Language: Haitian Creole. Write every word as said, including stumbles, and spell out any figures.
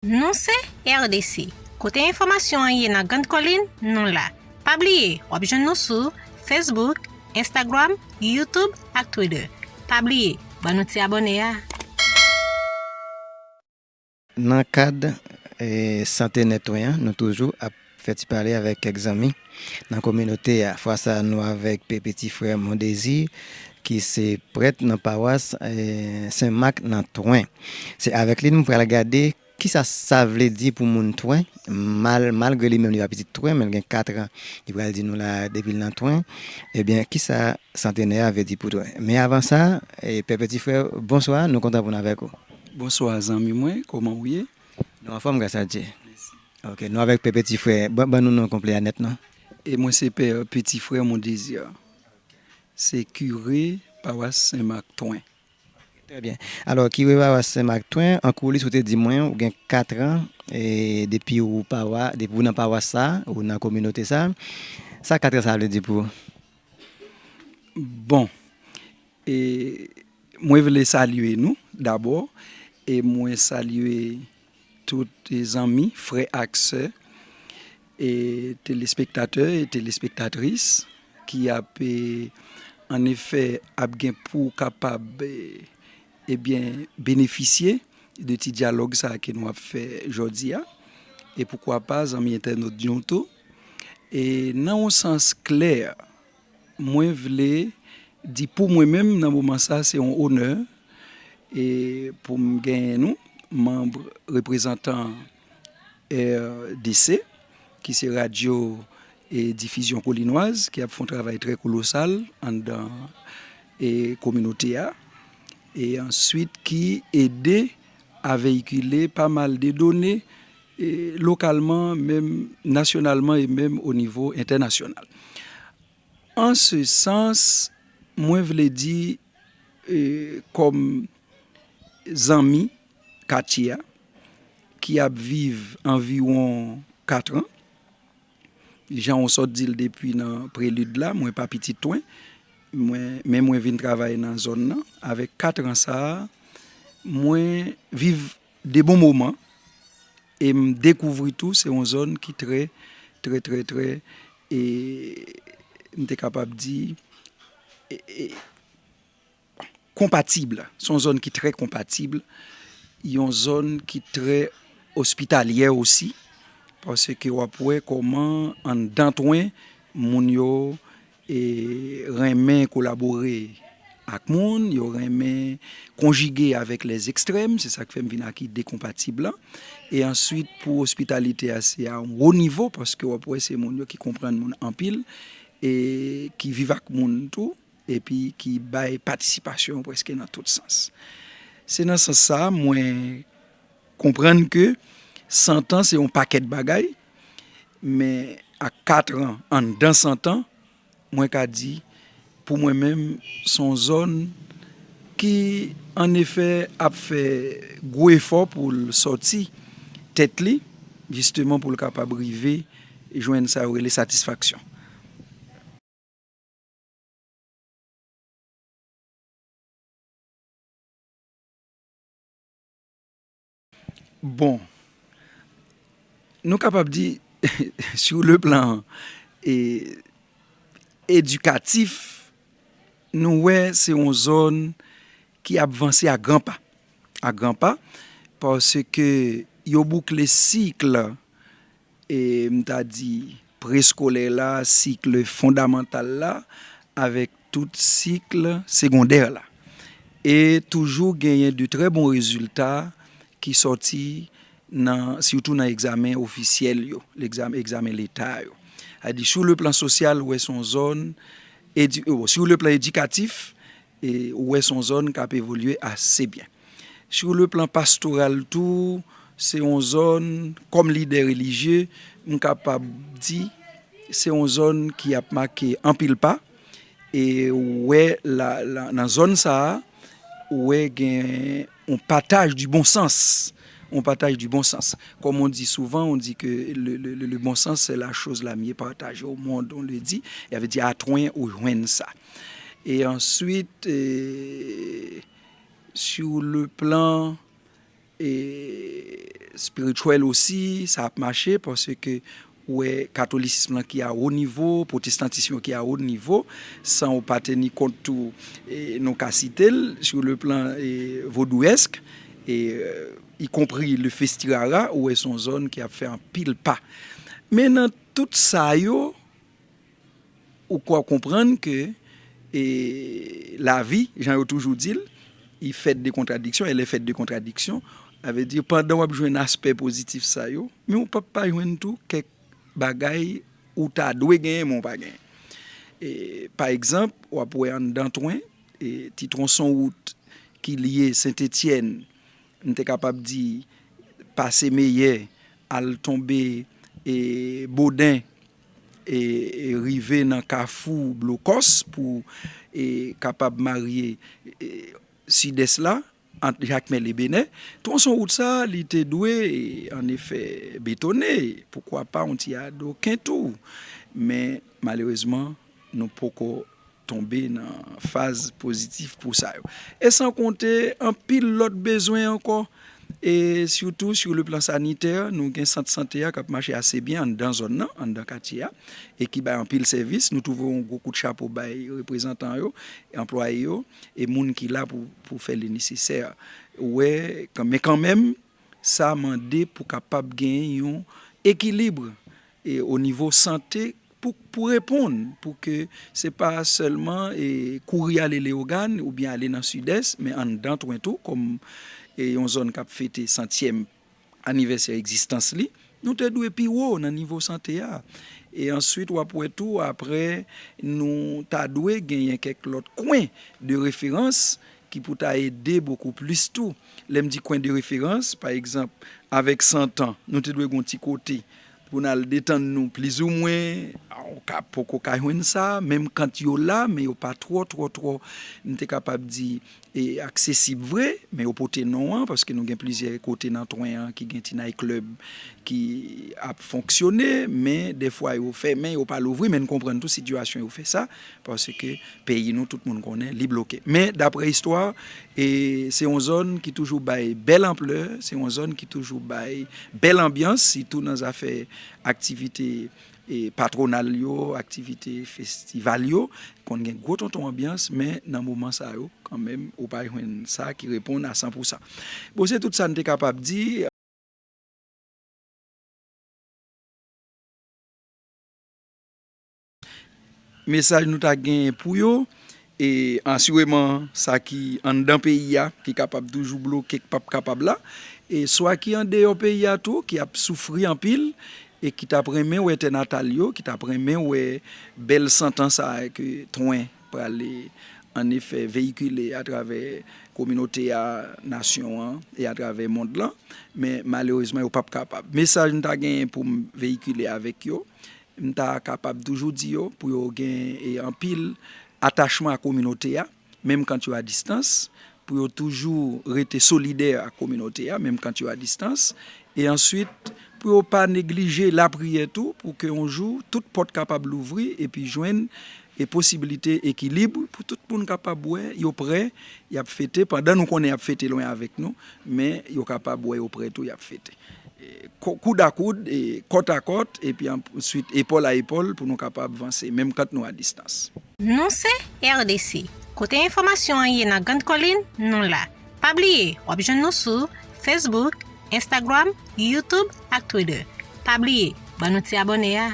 Nou se R D C. Kote enfòmasyon an ye nan Grand Kolin, nou la. Pa bliye, w ap jwenn nou sou Facebook, Instagram, YouTube ak Twitter. Pa bliye, ban nou ti abòne a. Nan kad, eh, santenè Twen an, nou toujou ap fè ti pale avèk kèk zanmi nan kominote a. Fwa sa a, nou avèk Pè Peti Frè Mondésir, ki se prèt nan pawas, eh, Sen Mak nan Twen. Se avèk li nou pral gade kisa sa vle di pou moun Twen, mal-, malgre li menm li pa pitit Twen, men l gen kat an, li pral di nou la depi l nan Twen. Ebyen, kisa santenè a vle di pou Twen? Men avan sa, eh, Pè Peti Frè, bonswa, nou kontan pou n avèk ou. Bonswa, zanmi mwen, kòman w ye? Nou anfòm, gras a Dye. Mèsi. Ok, nou avèk Pè Peti Frè. Ban, ban nou non konplè a nèt, non. E mwen se Pè Peti Frè Mondésir. Se kire pawas Sen Mak Twen. Trè byen. Alò, kire pawas Sen Mak Twen, an koulis ou te di mwen, ou gen kat an, e depi ou pawa-, depi ou nan pawas sa, ou nan kominote sa. Sa kat an sa vle di pou ou? Bon, e mwen vle salye nou dabò, e mwen salye tout zanmi, frè ak sè, e telespektatè e telespektatris ki ap, e, annefè, ap gen pou kapab, e, ebyen, benefisye de ti dyalòg sa a ke nou ap fè jodi a, e poukwa pa zanmi entènot nou tou. E nan yon sans klè, mwen vle di pou mwen menm, nan moman sa, se yon onè, e pou m genyen nou, manm reprezantan R D C, ki se Radyo e Difizyon Kolinwaz, ki ap fè yon travay trè kolosal anndan, e kominote a, e answit ki ede a veyikile pa mal de done, e lokalman, menm nasyonalman e menm o nivo entènasyonal. An se sans, mwen vle di, e, kòm zanmi katye a, ki ap viv anviwon kat an, jan w sot di l depi nan prelid la, mwen pa pitit Twen, mwen, men mwen vin travay nan zòn nan. Avèk kat an sa a, mwen viv de bon moman, e m dekouvri tou se yon zòn ki trè, trè, trè, trè, e m te kapab di, e, e, konpatib. Se yon zòn ki trè konpatib, yon zòn ki trè ospitalyè osi, paske w ap wè kòman anndan Twen moun yo, e, renmen kolabore ak moun, yo renmen konjige avèk lèzekstrèm, se sa k fè m vin ak ide konpatib lan. E answit, pou ospitalite a, se a yon wo nivo, paske w ap wè se moun yo ki konprann moun anpil, e ki viv ak moun tou, epi ki bay patisipasyon prèske nan tout sans. Se nan sans sa a, mwen konprann ke san tan se yon pakèt bagay, men ak kat an, anndan san tan, mwen ka di, pou mwen menm, se yon zòn ki, annefè, ap fè gwo efò pou l sòti tèt li, jisteman pou l kapab rive jwenn sa yo rele satisfaksyon. Bon, nou kapab di, sur le plan, e, edikatif, nou wè se yon zòn ki ap vanse a gran pa. A gran pa, paske yo boukle sik e, m ta di, preskolè la, sik fondamantal la, avèk tout sik segondè la. E toujou genyen de trè bon rezilta ki sòti nan, sitou nan egzamen ofisyèl yo, legzam-, egzamen leta yo. Sa di, sou le plan sosyal, ou wè se yon zòn, edi-, bon, sou le plan edikatif, e ou wè se yon zòn k ap evolye ase byen. Sur le plan pastoral tou, se yon zòn, kòm lidè relijye, m kapab di, se yon zòn ki ap make anpil pa. E ou wè la, la, nan zòn sa a, ou wè gen yon pataj di bon sans. Yon pataj di bon sans. Comme on dit souvent, on dit que le, le, le, le bon sens, c'est la chose la mieux partagée au monde, on le dit. Sa vle di, a Twen ou jwenn sa. E answit, e, sur le plan e, espirityèl osi, sa ap mache, paske ou wè katolisism lan ki a wo nivo, pwotestantism yo ki a wo nivo, san ou pa teni kont tou, e, nou ka site l, sur le plan, e, vodouyèsk, e, e, y compris le Festirara, ou wè se yon zòn ki ap fè anpil pa. Men nan tout sa yo, ou ka konprann ke, e, lavi, jan yo toujou di l, il fait des contradictions, elle est faite de contradictions. Sa vle di, pandan w ap jwenn aspè pozitif sa yo, men ou p ap pa jwenn tou kèk bagay ou ta dwe genyen, men ou pa genyen. E, pa egzanp, w ap wè anndan Twen, e, ti twonson wout ki lye Sentetyèn, m te kapab di, pase Meyè, al tonbe, e, Boden, e, e rive nan kafou Blokòs pou, e, kapab marye, e, sidès la, ant Jakmèl e Benè. Twonson wout sa, li te dwe, e, annefè, betone, poukwa pa yon ti adoken tou. Men, malerezman, nou poko tonbe nan faz pozitif pou sa yo. E san konte anpil lòt bezwen ankò. E sitou, sur le plan sanitè, nou gen sant sante a k ap mache ase byen anndan zòn nan, anndan katye a, e ki bay anpil sèvis. Nou twouve yon gwo kout chapo bay reprezantan yo, anplwaye yo, e moun ki la pou, pou fè le nesesè. Ou wè, kan-, men kanmenm, sa mande pou kapab gen yon ekilib, e, o nivo sante pou, pou reponn, pou ke se pa sèlman, e, kouri ale Leyogàn oubyen ale nan Sidès, men anndan Twen tou, kòm, e, yon zòn k ap fete santyèm anivèsè egzistans li, nou te dwe pi wo nan nivo sante a. E answit, w ap wè tou, apre, nou ta dwe genyen kèk lòt kwen de referans ki pou ta ede bokou plis tou. Lè m di kwen de referans, pa egzanp, avèk Santan, nou te dwe gen yon ti kote pou n al detann nou plizoumwen, ou ka poko ka jwenn sa, menm kant yo la, men yo pa twò, twò, twò, m te kapab di, e aksesib vre, men yo pote non an, paske nou gen plizyè kote nan Twen an ki gen ti night club ki ap fonksyone, men dèfwa yo fèmen, yo pa louvri, men n konprann tou sitiyasyon yo fè sa, paske peyi nou, tout moun konnen, li bloke. Men, daprè istwa, e se yon zòn ki toujou bay bèl anplè, se yon zòn ki toujou bay bèl anbyans, sitou nan zafè aktivite, e patwonal yo, aktivite festival yo, konn gen gwo tonton anbyans, men nan moman sa yo, kanmenm, ou pa jwenn sa ki reponn a san pou san. Bon, se tout sa n te kapab di. Mesaj nou ta genyen pou yo, e asireman sa ki anndan peyi a, ki kapab toujou bloke, k p ap kapab la, e swa ki andeyò peyi a tou, ki ap soufri anpil, e ki t ap renmen wè tè natal yo, ki t ap renmen wè bèl Santan sa a ke Twen prale annefè veyikile atravè kominote a, nasyon an, e atravè mond lan, men malerezman, yo p ap kapab. Mesaj m ta genyen pou m veyikile avèk yo, m ta kapab toujou di yo pou yo gen, e, anpil atachman a kominote a, menm kan yo a distans, pou yo toujou rete solidè ak kominote a, menm kan yo a distans, e answit, pou yo pa neglije lapriyè tou, pou ke yon jou, tout pòt kapab louvri epi jwenn, e posiblite ekilib, pou tout moun kapab wè yo prè, y ap fete, pandan nou konnen y ap fete lwen avèk nou, men yo kapab wè yo prè tou, y ap fete. E, kou-, koud a koud, e, kòt a kòt, epi answit epòl a epòl pou nou kapab vanse, menm kan nou a distans. Nou se R D C. Kote enfòmasyon an ye nan Grand Kolin, nou la. Pa bliye, w ap jwenn nou sou Facebook, Instagram, YouTube ak Twitter. Pa bliye, ban nou ti abòne a.